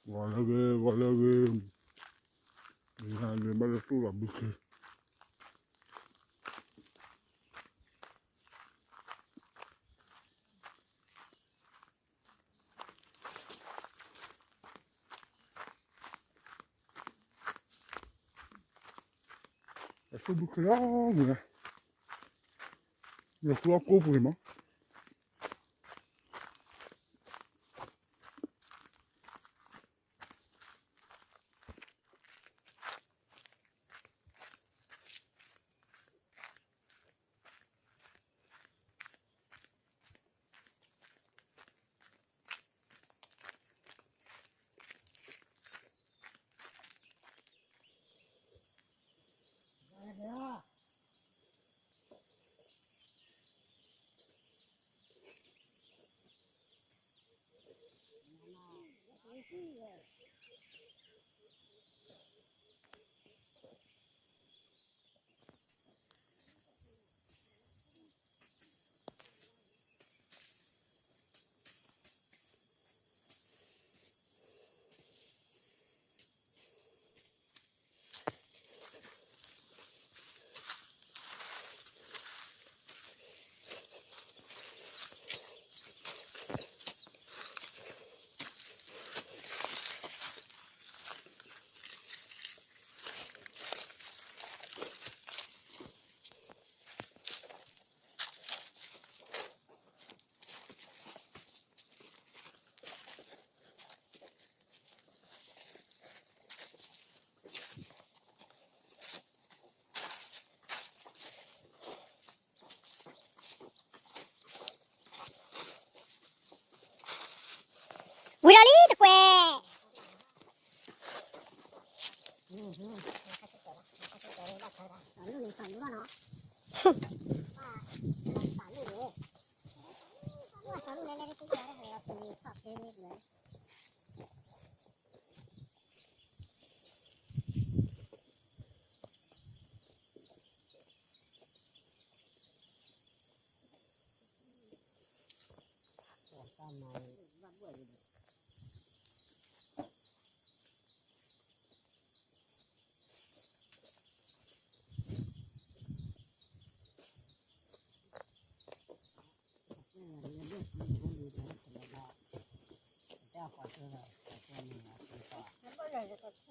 ဂီၤလၢဂ့ၤ ဂီၤလၢဂ့ၤ, ယဟဲန့ၣ်ဘၣ်လၢသူၣ်လီၤဘုခ့, အသူၣ်ဘုခ့လီၤဂ့ၤ, လၢသူၣ်အကိၢ်ပှ့ၤမး ဝံၤဒီးလံတကွဲး, အိၣ်ဘှံးလံ, အိၣ်ဘှံးလံ, တၢ်ပာ်ပျံၤဝဲဘုခ့, ပက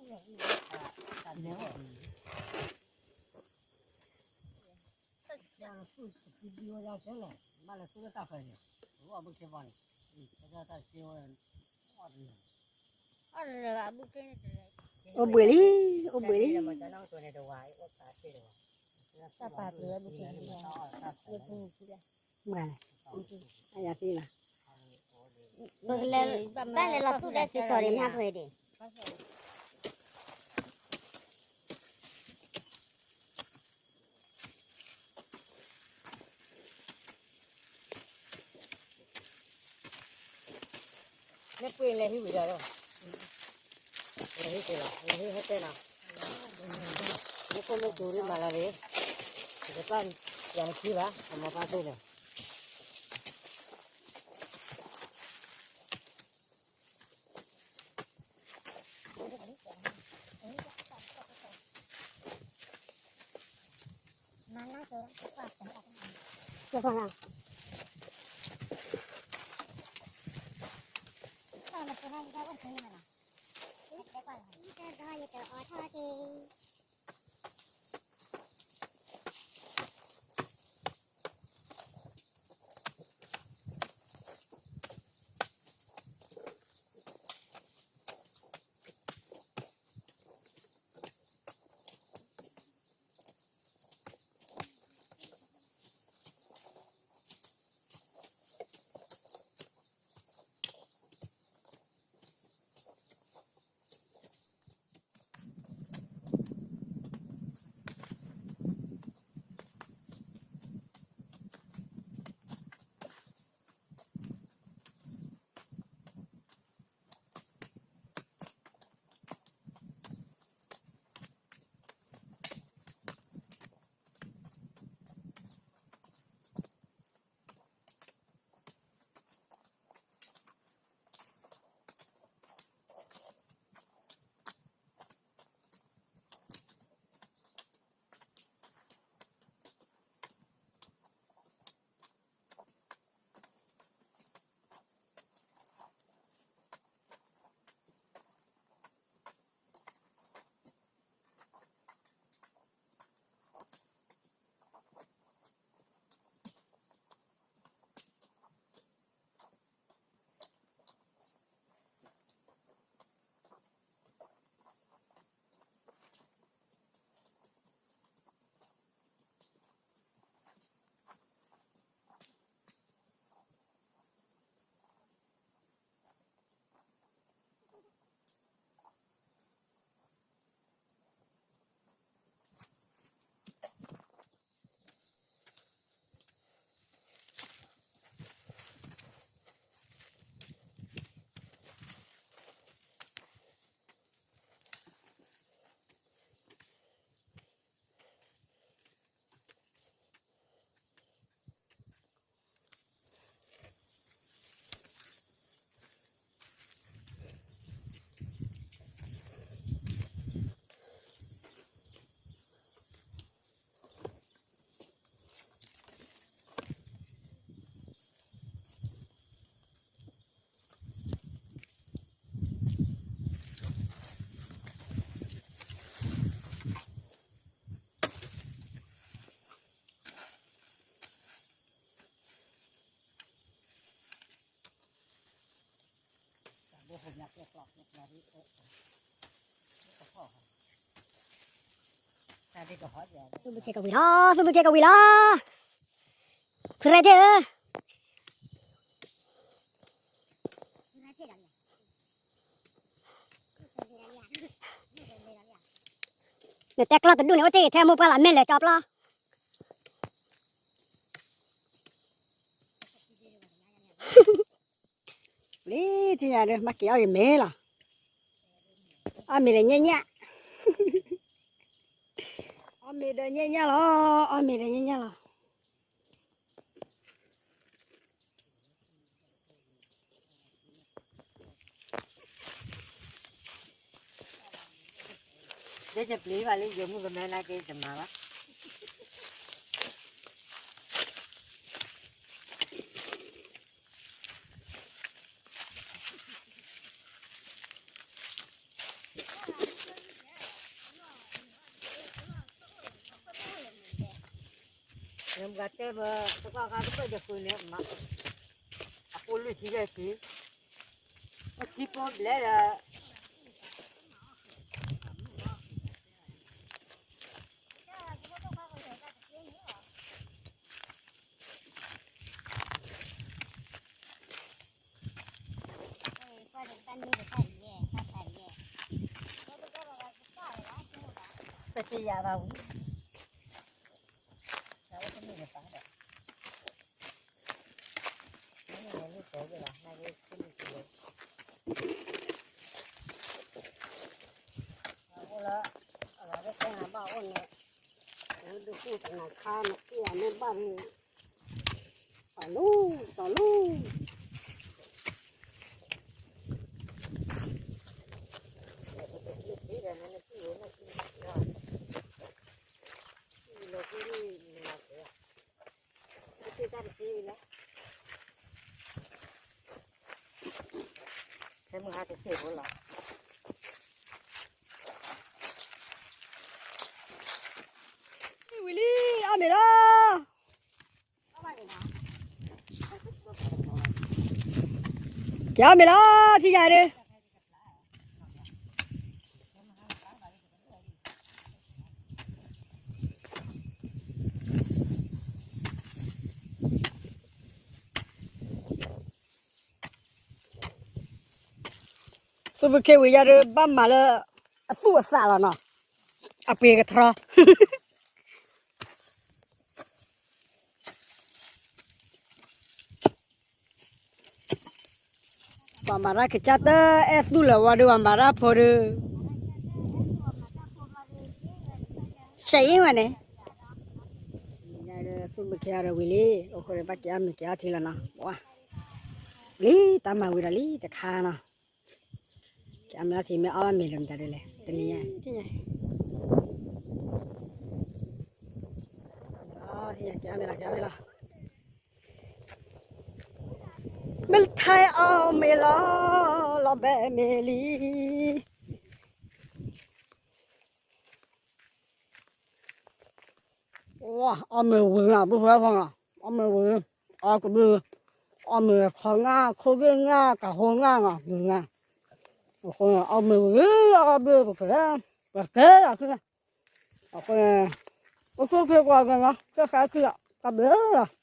လဲၤ, ဘၣ်လဲၤလီၤသူၣ်လၢသံကီၤဒံး မ့ၢ်ပှဲၤဒံး. မ့ၢ်ပှ့ၤလဲၤဟံးဝံၤဒီး, လဲၤဟံးက့ၤလီၤ, လဲၤဟံးဟဲတဲလီၤ, မ့ၢ်ကိၣ်မ့ၢ်စူၤဒ်မၤလီၤန့ၣ်, ယကဘၣ်ယၤတခံဘၣ် အမၤပၢ်သ့ၣ်န့ၣ် သူၣ်ဘုခ့ကဝံၤလီၤ, သူၣ်ဘုခ့ကဝံၤလီၤ, ဖုရဲၣ်ဧၢ, နတဲကျီၢ်တဒူၣ်န့ၣ် အိၣ်တ့ၢ်ထဲမိၢ်ပှၢ်လီၤ မဲာ်လဲၤကၠီပျီ လံ, ထံၣ်ညါဒီး မၤက့ၤအီၣ်အံၤမ့ၤလီၤ, အီၣ်မ့ၤဒီးညၣ်ညၣ်, အီၣ်မ့ၤဒီးညၣ်ညၣ်လီၤ, အီၣ်မ့ၤဒီးညၣ်ညၣ်လီၤ. ယဲယပျံၤဘၣ်လံ ယမုၣ်ကမဲနာ်က့တမၤဘၣ်. နမ့ၢ်တဲဘၣ် တကီၢ်ခါတဘၣ်ယဃုန့ၣ်မး, အဖိလွံၢ်ဆံယဲၢ်ဆံ, အခံဖိဘျဲဒီး တယၤဘၣ်ဝံၤ, တၢ်ဝဲတမ့ၢ်တပာ်ဒီး, မ့ၢ်န့ၣ်လၢတဲက့ၤဘၣ် နာ်က့ၤ အိၣ်လၢ အဂၤတတဲနၤဘၣ်အိၣ်န့ၣ်, ဒုးဃုတနၤခါနတ့ၢ်အမ့ၢ်ဘၣ်န့ၣ်, စီၤလူ, စီၤလူ, ဝံၤလံ, အီၣ်မ့ၤလီၤ, ကဲအီၣ်မ့ၤလီၤ, ထံၣ်ညါဒီး သူၣ်ဘုခ့ဝံၤယါဒီး ဘၣ်မၤလၢ အသူၣ်အသးလီၤနီၤ, အပှ့ၤကထြီ ပှၤမၤတၢ်ကစၢ်တအဲၣ်သူၣ်လၢၤဝဲဒီး ပှၤမၤတၢ်ဖိဒီး စဲအ့ၣ်ဝဲန့ၣ်, သူၣ်ဘုခ့အီၤဒီးဝံၤလံ, အိၣ်ဃိဒီးဘၣ်က့ၤအီၣ်မ့ၤက့ၤအီထံလီၤနီၤ, ဝါ, လံတၢ်မၤဝံၤဒီးလံတခါနီၤ, က့ၤအီၣ်မ့ၤအီထံမ့ၢ်အီၣ်ဘၣ်မ့ၤလၢမတၤဒ်လဲၣ် တနံၤညါ, က့ၤအီၣ်မ့ၤလီၤ က့ၤအီၣ်မ့ၤလီၤ မ့ၢ်ထဲအီၣ်မ့ၤလီၤ လီၤဘဲမ့ၤလံ, ဝါ အီၣ်မ့ၤဝံၤနီၤ ဘုဖဲဖီနီၤ အီၣ်မ့ၤဝံၤ အီၣ်ကဘု အီၣ်မ့ၤခီငါ ခိၣ်ဂ့ၢ်ငါ ကဟိငါနီၤ ဝံၤငါ, အီၣ်မ့ၤဝံၤ အီၣ်ဘုပကဲ ပကဲလီၤ အဃိန့ၣ် အိၣ်ဆူၣ်ချ့ကွၢ်က့ၤနီၤ ကဲဃါခုလီၤ တၢ်ဘျုးလီၤ